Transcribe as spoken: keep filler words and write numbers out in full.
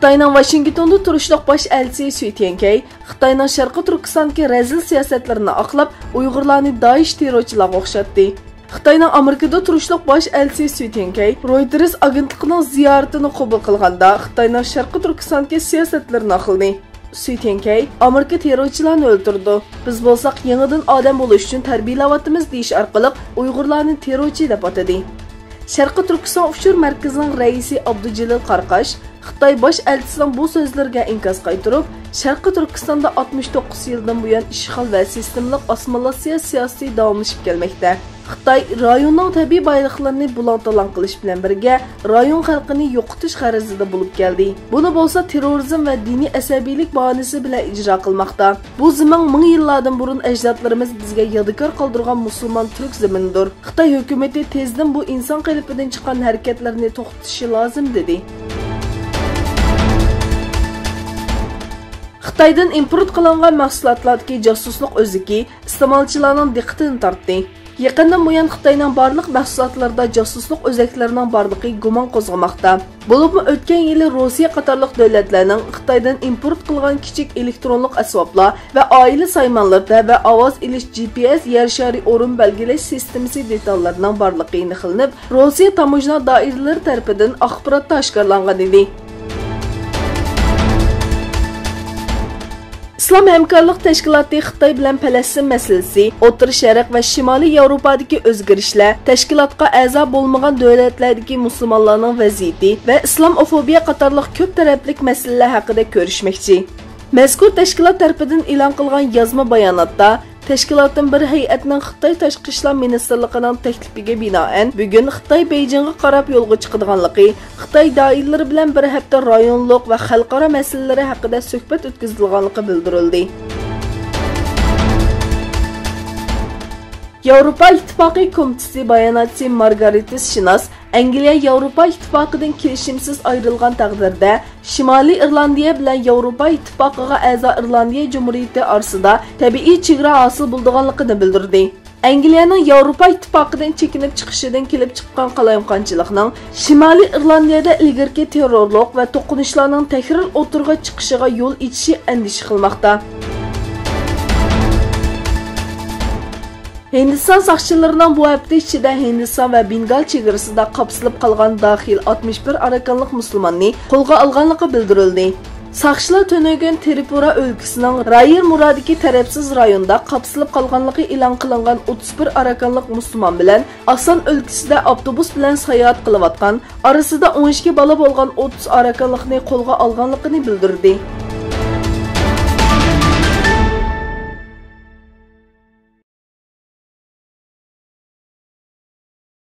خىتاينىڭ ۋاشىنگتوندا تۇرۇشلۇق باش ئەلچىسى سۈي تيەنكەي خىتاينىڭ شەرقىي تۈركىستاندىكى رەزىل سىياسەتلىرىنى ئاقلاپ، ئۇيغۇرلارنى دائىش تېررورچىلارغا ئوخشاتتى. خىتاينىڭ ئامېرىكىدا تۇرۇشلۇق باش ئەلچىسى سۈي تيەنكەي رويتېرس ئاگېنتلىقىنىڭ زىيارىتىنى قوبۇل قىلغاندا، خىتاينىڭ شەرقىي تۈركىستاندىكى سىياسەتلىرىنى ئاقلىدى. سۈي تيەنكەي، ئامېرىكا تېررورچىلارنى ئۆلتۈرىدۇ، بىز بولساق يېڭىدىن ئادەم بولۇش ئۈچۈن تەربىيەلەۋاتىمىز دېيىش ئارقىلىق ئۇيغۇرلارنى تېررورچى دەپ ئاتىدى. شەرقىي تۈركىستان ئۇچۇر مەركىزىنىڭ رەئىسى ئابدۇجېلىل قاراقاش خىتاي باش ئەلچىسىنىڭ بۇ سۆزلىرىگە ئىنكاس قايتۇرۇپ، شەرقىي تۈركىستاندا ئاتمىش توققۇز يىلدىن بۇيان ئىشغال ۋە سىستېمىلىق ئاسسىمىلياتسىيە سىياسىتى داۋاملىشىپ كەلمەكتە. خىتاي رايوننىڭ تەبىئىي بايلىقلىرىنى بۇلاڭ-تالاڭ قىلىش بىلەن بىرگە، رايون خەلقىنى يوقىتىش غەرىزىدە بولۇپ كەلدى. بۇنى بولسا تېررورىزم ۋە دىنىي ئەسەبىيلىك باھانىسى بىلەن ئىجرا قىلماقتا. بۇ زېمىن مىڭ يىللاردىن بۇرۇن ئەجدادلىرىمىز بىزگە يادىكار قالدۇرغان مۇسۇلمان تۈرك زېمىنىدۇر. خىتاي ھۆكۈمىتى تېزدىن بۇ ئىنسان قېلىپىدىن چىققان ھەرىكەتلەرنى توختىتىشى لازىم، دېدى. خىتايدىن ئىمپورت قىلىنغان مەھسۇلاتلاردىكى جاسۇسلۇق ئۆزىكى ئىستېمالچىلارنىڭ دىققىتىنى تارتتى. يېقىندىن بۇيان خىتاينىڭ بارلىق مەھسۇلاتلىرىدا جاسۇسلۇق ئۆزەكلىرىنىڭ بارلىقى گۇمان قوزغىماقتا. بولۇپمۇ ئۆتكەن يىلى روسىيە قاتارلىق دۆلەتلەرنىڭ خىتايدىن ئىمپورت قىلغان كىچىك ئېلېكترونلۇق ئەسۋابلار ۋە ئائىلە سايمانلىرىدا ۋە ئاۋاز ئېلىش جى پى ئېس يەر شارى ئورۇن بەلگىلەش سىستېمىسى دېتاللىرىنىڭ بارلىقى ئېنىقلىنىپ، روسىيە تاموژنا دائىرىلىرى تەرىپىدىن ئاخباراتتا ئاشكارىلانغان ئىدى. ئىسلام ھەمكارلىق تەشكىلاتى خىتاي بىلەن پەلەستىن مەسىلىسى، ئوتتۇرا شەرق ۋە شىمالىي ياۋروپادىكى ئۆزگىرىشلەر، تەشكىلاتقا ئەزا بولمىغان دۆلەتلەردىكى مۇسۇلمانلارنىڭ ۋەزىيىتى ۋە ئىسلاموفوبىيە قاتارلىق كۆپ تەرەپلىك مەسىلىلەر ھەققىدە كۆرۈشمەكچى. مەزكۇر تەشكىلات تەرىپىدىن ئېلان قىلغان يازما باياناتتا، تەشكىلاتتىن بىر ھەيئەتنىڭ خىتاي تاشقى ئىشلار مىنىستىرلىقىنىڭ تەكلىپىگە بىنائەن، بۈگۈن خىتاي بېيجىڭغا قاراپ يولغا چىقىدىغانلىقى، خىتاي دائىرىلىرى بىلەن بىر ھەپتە رايونلۇق ۋە خەلقئارا مەسىلىلىرى ھەققىدە سۆھبەت ئۆتكۈزىدىغانلىقى بىلدۈرۈلدى. ياۋروپا ئىتتىپاقى كومىتېتى باياناتچىسى مارگارىتىس شىناس، ئەنگلىيە ياۋروپا ئىتتىپاقىدىن كېلىشىمسىز ئايرىلغان تەقدىردە، شىمالىي ئىرلاندىيە بىلەن ياۋروپا ئىتتىپاقىغا ئەزا ئىرلاندىيە جۇمھۇرىيىتى ئارىسىدا تەبىئىي چېگرا ھاسىل بولىدىغانلىقىنى بىلدۈردى. ئەنگلىيەنىڭ ياۋروپا ئىتتىپاقىدىن چېكىنىپ چىقىشىدىن كېلىپ چىققان قالايمىقانچىلىقنىڭ شىمالىي ئىرلاندىيەدە ئىلگىرىكى تېررورلۇق ۋە توقۇنۇشلارنىڭ تەكرار ئوتتۇرىغا چىقىشىغا يول ئېچىشى ئەندىشە قىلماقتا. ھىندىستان ساقچىلىرىنىڭ بۇ ھەپتە ئىچىدە ھىندىستان ۋە بېنگال چېگرىسىدا قاپسىلىپ قالغان داخىل ئاتمىش بىر ئاراكانلىق مۇسۇلماننى قولغا ئالغانلىقى بىلدۈرۈلدى. ساقچىلار تۈنۈگۈن ترىپۇرا ئۆلكىسىنىڭ رايىرمۇرادىكى تەرەپسىز رايوندا قاپسىلىپ قالغانلىقى ئېلان قىلىنغان ئوتتۇز بىر ئاراكانلىق مۇسۇلمان بىلەن ئاسان ئۆلكىسىدە ئاپتوبۇس بىلەن ساياھەت قىلىۋاتقان، ئارىسىدا ئون ئىككى بالا بولغان ئوتتۇز ئاراكانلىقنى قولغا ئالغانلىقىنى بىلدۈردى.